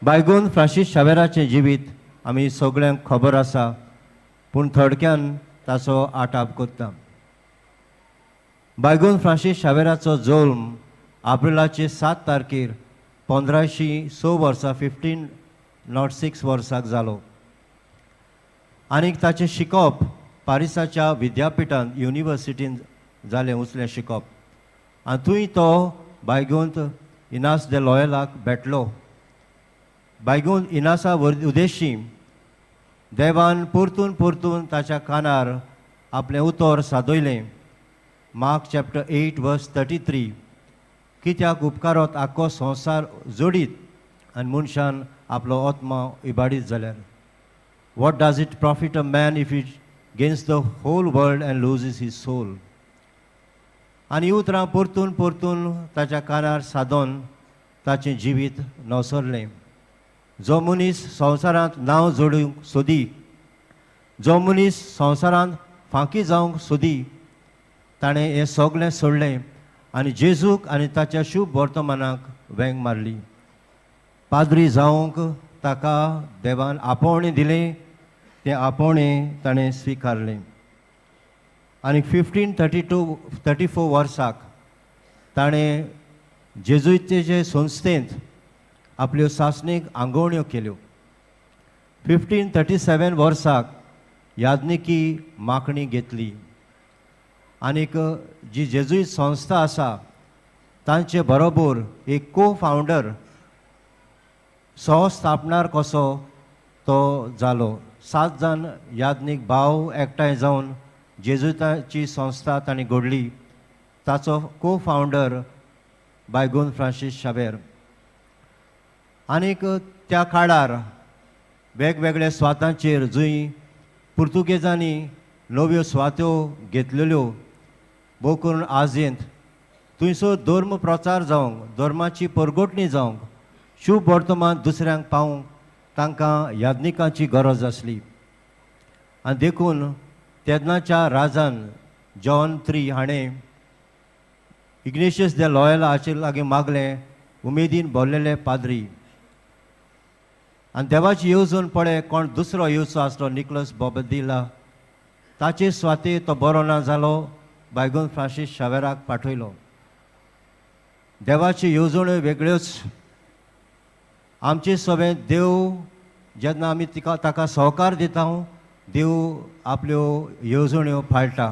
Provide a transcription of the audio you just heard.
बायगून Francis शावेराचें जिवीत आमी सगळ्यांक खबर आसा, पूण थोडक्यान ताचो आटाप करता. बायगून फ्रांसीस शावेराचो जल्म एप्रिलाचे 7 तारखेर 1506 वर्सा 1506 वर्साक जालो आनीक ताचें शिकप पारिसाच्या विद्यापिठांत युनिवर्सिटींत जालें, उचलें शिकप. आनी थंय तो बायगूंत इनास दे लॉयलाक भेटलो. बायगून इनासा उद्देशी देवान परतून परतून ताच्या कानार आपलें उतर सादयलें. मार्क चॅप्टर 8 वर्स 33, कित्याक उपकारोत आख्खो संवसार जोडीत आनी मनशान आपलो आत्मा इबाडीत जाल्यार. What does it profit a man if it gains the whole world and loses his soul. आनी ही उतरां परतून परतून ताच्या कानार सादोन ताचें जिवीत नवसरलें. जो मनीस संवसारांत नांव जोडूंक सोदी, जो मनीस संवसारांत फांकी जावंक सोदी, ताणें हें सगळें सोडलें आनी जेजूक आनी ताच्या शुभ वर्तमानाक वेंग मारली. पाद्री जावंक ताका देवान आपोवणें दिलें, तें आपोवणें ताणें स्विकारलें. आनी 1532-34 वर्साक ताणें जेजुईतेचे संस्थेंत आपल्यो सासणीक आंगोवण्यो केल्यो. 1537 वर्साक याज्ञिकी मागणी घेतली आनीक जी जेजुईत संस्था आसा तांचे बरोबर एक को फावंडर सहस्थापणार कसो तो जालो. 7 जाण याज्ञीक भाव एकठांय जावन जेजुईताची संस्था तांणी घडली. ताचो को फावंडर बायगून फ्रांसीस शावेर. आनीक त्या काळार वेगवेगळ्या स्वातांचेर जंय पुर्तुगेजांनी नव्यो स्वात्यो घेतलेल्यो, भोव करून आजयेंत, थंयसर धर्म प्रचार जावंक, धर्माची परगटणी जावंक, शुभ वर्तमान दुसऱ्यांक पावूंक तांकां याज्ञिकांची गरज आसली. आनी देखून तेन्नाच्या राजान जॉन 3 हाणें इग्नेशियस दे लॉयला हाचे लागीं मागलें उमेदीन भरलेले पाद्री. आनी देवाची येवजण पळय कोण दुसरो येवचो आसलो, निकलस बोबदिला. ताचे स्वाते तो बरो ना जालो, बायगून फ्रांसीस शावेराक पाठयलो. देवाची येवजण्यो वेगळ्योच. आमचे सगळें देव जेन्ना आमी तिका ताका सहकार दिता, देव आपल्यो येवजण्यो पाळटा.